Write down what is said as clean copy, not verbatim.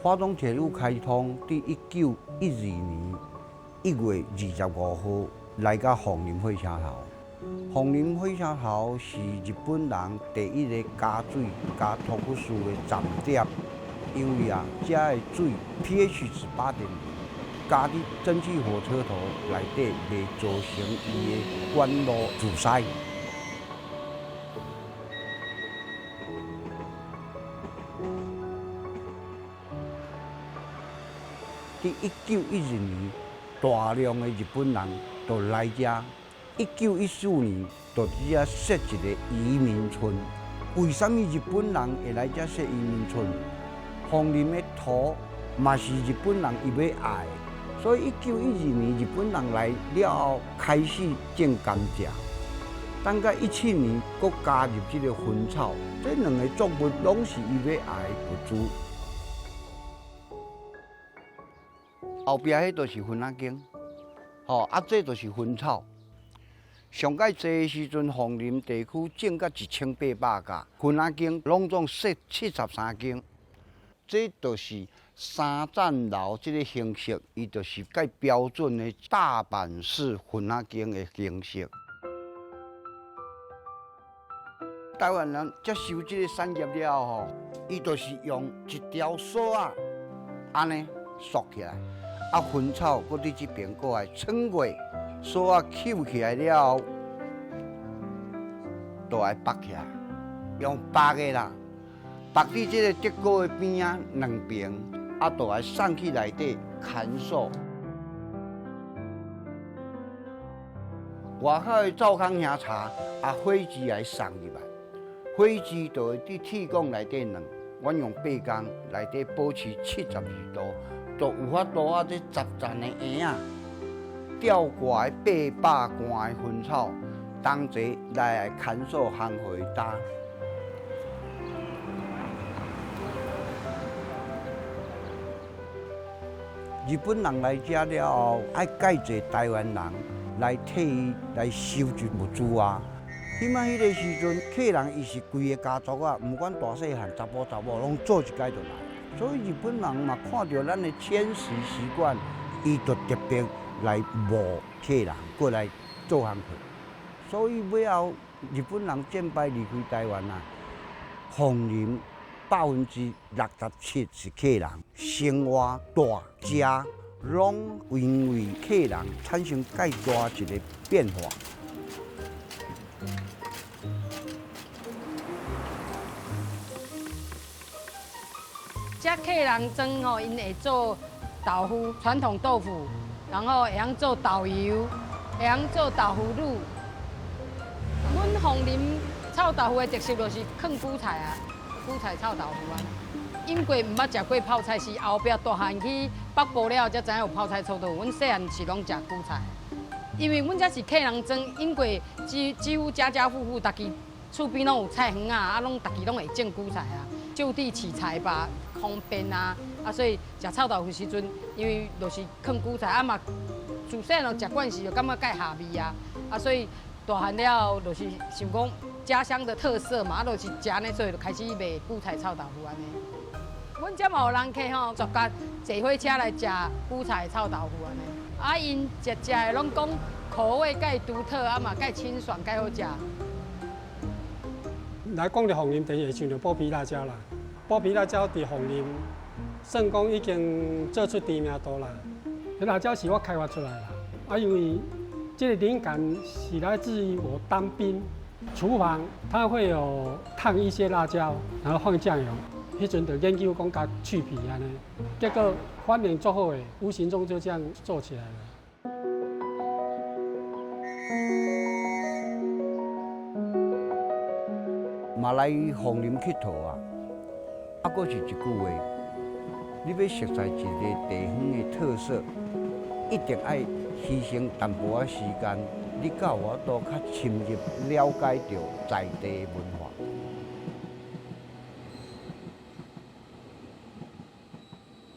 花东铁路开通，伫1912年1月25号来到凤林火车头。凤林火车头是日本人第一个加水加脱骨丝的站点，因为啊，遮的水 pH 值8.0，加伫蒸汽火车头内底袂造成伊的管路阻塞。伫1912年，大量的日本人就来遮。1914年，就伫遮设一个移民村。为啥物日本人会来遮设移民村？凤林的土嘛是日本人伊欲爱的，所以1912年日本人来了后，开始种甘蔗。等到17年，阁加入这个薰草，这两个作物拢是伊欲爱的物资。后壁彼就是薰仔间，吼啊，这就是薰草。上盖济的时阵，凤林地区种甲1800甲，薰仔间拢总设73间。这就是三层楼这个形式，伊就是盖标准的大阪式薰仔间的形式。台湾人接受这个产业了后，吼，伊就是用一条索仔，按呢束起来。啊，薰草阁伫这边阁来穿过，索仔扣起来了后，就爱绑起来，用绑的啦，绑伫这个竹篙的边仔两边，啊，就爱送去内底牵索。外口的灶空兄柴，啊，火枝来送入来，火枝就会伫铁管内底软，阮用8工内底保持72度。就有法度啊！这10层的婴仔吊挂的800罐的薰草，同齐来牵索烘回担。日本人来遮了后，爱盖济台湾人来替伊来收集物资啊。彼摆彼个时阵，客人伊是规个家族啊，毋管大细汉、查埔查某，拢做一摆就来。所以日本人嘛看著咱的迁徙习惯，伊就特别来募客人过来做工课。所以尾后日本人战败离开台湾啊，凤林67%是客人，生活住食拢因为客人产生介大一个变化。遮客人庄吼，𪜶会做豆腐，传统豆腐，然后会晓做豆油，会晓做豆腐乳。阮凤林臭豆腐的特色就是囥韭菜啊，韭菜臭豆腐啊。因过毋捌食过泡菜，是后壁大汉去北部了后，才知影有泡菜臭豆腐。阮细汉是拢食韭菜，因为阮遮是客人庄，因过几乎家家户户，逐家厝边拢有菜园仔，啊，拢逐家拢会种韭菜啊，就地取材吧，方便啊，啊，所以食臭豆腐时阵，因为就是囥韭菜，啊嘛，自细汉就食惯势，就感觉盖下味啊，啊，所以大汉了后就是想讲家乡的特色嘛，啊，就是食呢，所以就开始卖韭菜臭豆腐按呢。阮遮嘛有人客吼，专工坐火车来食韭菜臭豆腐按呢。啊，𪜶食食的拢讲口味盖独特，啊嘛盖清爽，盖好食。来讲著凤林，第一会想著剥皮辣椒啦。剥皮辣椒伫凤林，算讲已经做出知名度啦。辣椒是我开发出来啦，啊，因为这个灵感是来自于我当兵，厨房它会有烫一些辣椒，然后放酱油，彼阵就研究讲共去皮按呢，结果反应足好的，无形中就这样做起来了。嘛来凤林𨑨迌啊，啊，阁是一句话，你欲熟似一个地方的特色，一定爱牺牲淡薄仔时间，你才有法度较深入了解著在地文化。